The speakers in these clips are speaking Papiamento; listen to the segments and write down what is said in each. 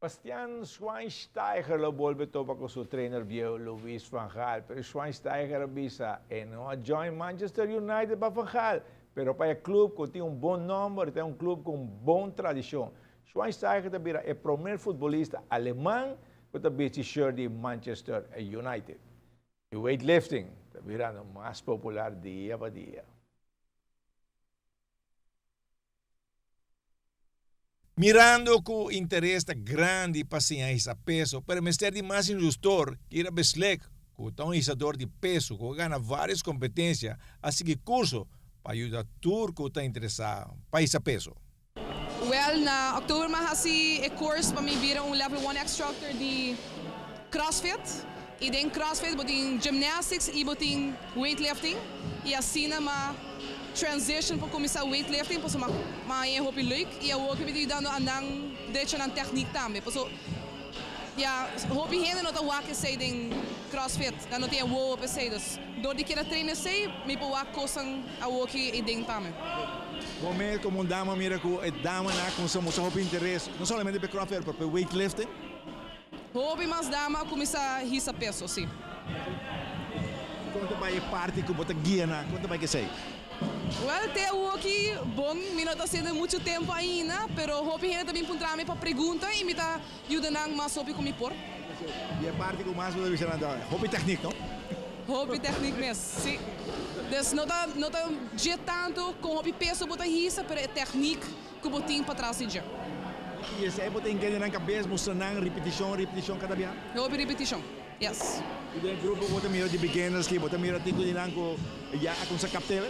Bastian Schweinsteiger lo bolbe topa cu su trainer bieu Louis van Gaal, pero Schweinsteiger a bisa e no a join Manchester United pa Van Gaal, pero pa e club cu tin un bon nomber y ta un club cu un bon tradicion. Schweinsteiger ta bira e promer futbolista aleman cu ta bisti shirt di Manchester United. E weightlifting ta birando mas popular dia pa dia. Mirando ku interes ta grandi pa siña hisa peso, pero mester di mas instruktor, Kira Beslek, ku ta un hisador di peso ku a gana vários kompetensia, a sigui kurso pa yuda tur ku ta interesá pa hisa peso. Wèl, na òktober mi a hasi e course pa mi bira un level one extructor di CrossFit. I den CrossFit bo tin gymnastics i bo tin weightlifting. I asina mi a transition pa kuminsá weightlifting pasobra mi a haña hopi leuk. I awor ku mi ta yudando a nan drecha nan techniek tambe. Pasobra ya hopi hende no ta wak esei den CrossFit. Nan no tin e wowo pa esei. Dus dor di keda train esei mi por wak kosnan awor ki ei den tambe. Bo mes komo un dama mira ku e damanan a kuminsá mustra hopi interes no solamente pa e CrossFit pero pa e weightlifting. Hopi mas dama a kuminsá hisa peso, sí. Kon ta bai e parti ku bo ta guia nan? Kon ta bai ku esei? Wèl, te awoki bon, mi no ta hasiendo muchu tempu ainda, pero hopi hende ta bin puntra mi pa pregunta i mi ta yuda nan mas hopi ku mi por. I e parti ku mas bo ta bisa nan ta hopi tèknik, no? Hopi tèknik mes, sí. Dus no ta no ta dje tantu kon hopi peso bo ta hisa, pero e tèknik Ku bo tin patras di dje. I esei bo ta inkende nan kabes, mustra nan ripitishon, ripitishon kada bia? Hopi ripitishon, yes. I den grupo bo ta mira di beginners ki bo ta mira tin ku di nan ku ya a kumsa kaptele?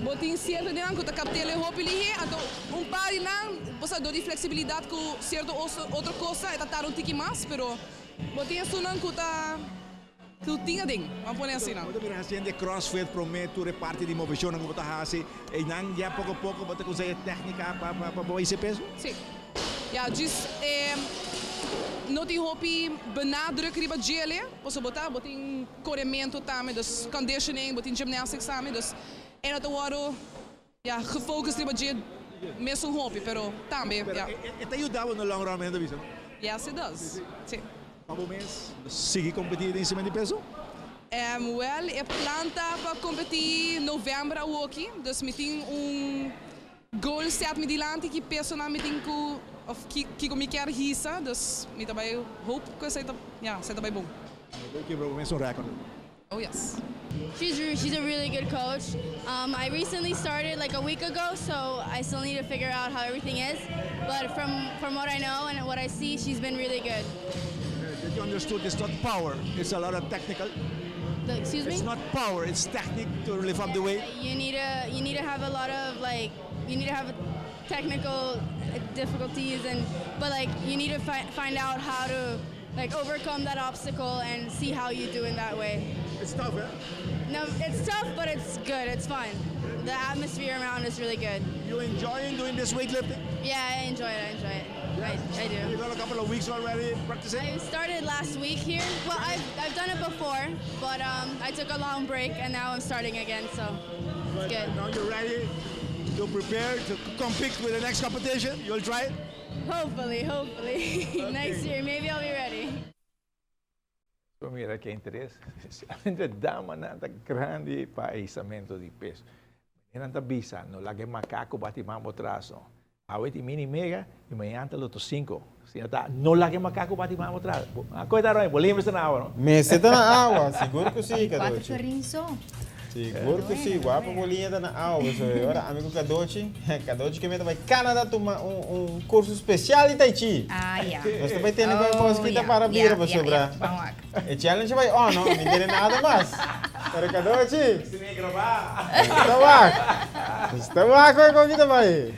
Bo tin sierto di nan ku ta kaptele hopi lihé, anto un par di nan bo sa dor di fleksibilidat ku sierto otro kosa e ta tarda un tiki mas, pero bo tin esunnan ku ta. Ku tin aden, ban pone asina. Bo ta mira hasiendo e crossfit prome tur e parti di movecionnan ku bo ta hasi, einan ya poko poko bo ta kusa e tecnica pa pa bo hisa e peso? Si. Ya, djis e no tin hopi benadruk riba djele, pasobra bo ta bo tin korementu tambe, dus conditioning, bo tin gymnastics tambe, dus e no ta wòrdu ya gefocus riba dje mesun hopi, pero tambe ya. Pero e ta yuda bo na long run, mi ta bisa no? Yes it does, si. Pa bo mes sigui competi den cima di peso? Well, e plan ta pa competi november awoki, dus mi tin un goal set mi dilanti ki pesonan mi tin cu of kico mi kier hisa, dus mi ta bay hope cu esey ta, ya, esey ta bay bon. Bo kibra bo mes un record. Oh yes. She's she's a really good coach. Um, I recently started like a week ago, so I still need to figure out how everything is. But from from what I know and what I see, she's been really good. Did you understood it's not power, it's a lot of technical? The, excuse me? It's not power, it's technique to lift up the weight. You need to you need to have a lot of like you need to have technical difficulties and but like you need to fi find out how to like overcome that obstacle and see how you do in that way. It's tough, eh? No, it's tough, but it's good. It's fun. The atmosphere around is really good. You enjoying doing this weightlifting? Yeah, I enjoy it. I enjoy it. I, I do. You got a couple of weeks already practicing? I started last week here. Well, I've, I've done it before, but um, I took a long break and now I'm starting again, so it's good. Now you're ready to prepare to compete with the next competition? You'll try it? Hopefully, hopefully. Next year, maybe I'll be ready. Bo mira ke interes, spesialmente damanan ta grandi pa e hisamento di peso. Meneernan ta bisa, no laga e makaku bati man bo tras no. Awe tin mini mega i mañan ta loto sinku. Asina ta, no laga e makaku bati man bo tras. Koe ta Roy? Bo limbe sta na awa no? Mester ta na awa, sigur ku si, Cuatro Kadochi. florin so. Sigur ku si, guapo boliña ta na awa pasobra e ora ami ku Kadochi, Kadochi ke mi ta bai Canada tuma un un curso special di Tai Chi. Ah ya. Nos ta bai tene ku e kos Oh ki ta ya, para ya, bira ya, ya. pasobra Ban wak. e challenge bai on no, mi tene nada mas. Pero Kadochi, Si mi grabá. nos ta wak, nos ta wak kon e kos ki ta bai.